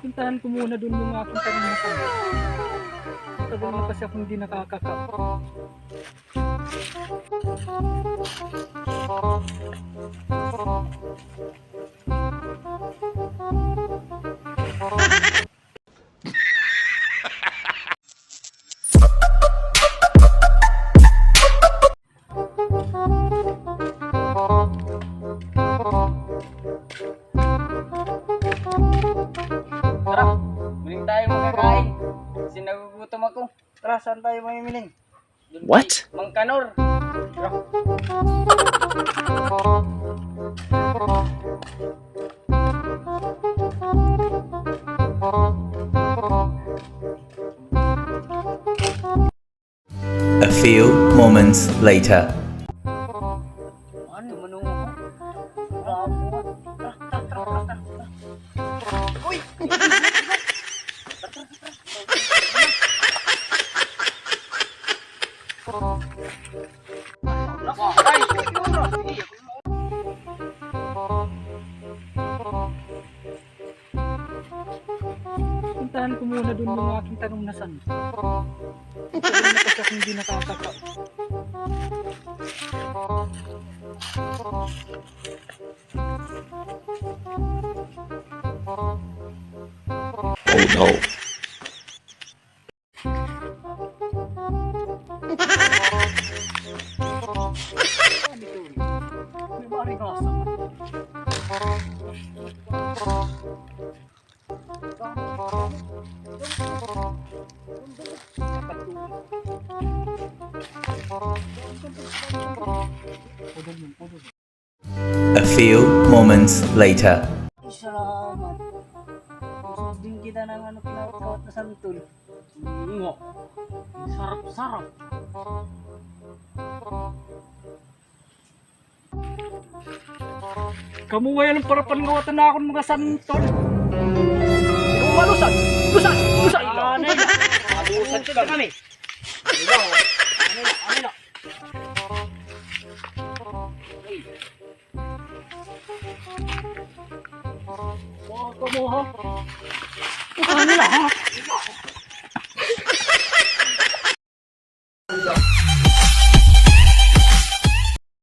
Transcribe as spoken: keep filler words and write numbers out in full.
Puntahan ko muna doon yung aking tanim na santol. Matagal na kasi akong hindi nakakakain. Tara, miling tayo makakain. Kasi nagugutom ako. Tara, saan tayo mamimiling? What? Mang Kanor. A few moments later. Ano man, oh? Bravo. Uy! Puntahan ko muna doon yung aking tanim na santol. Matagal na kasi akong hindi nakakakain. Oh no. A few moments later. Ay, salamat. Gusto din kita ng ano, kinakawat na santol. Nga. Sarap-sarap. Kamo wayan para pangawatan na akon mga santol. Ikaw malusan. Lusan. Lusan ikaw. Anay na. Malusan kami. Ano na? Ano na? Mga kamo, ha? Ano na, ha?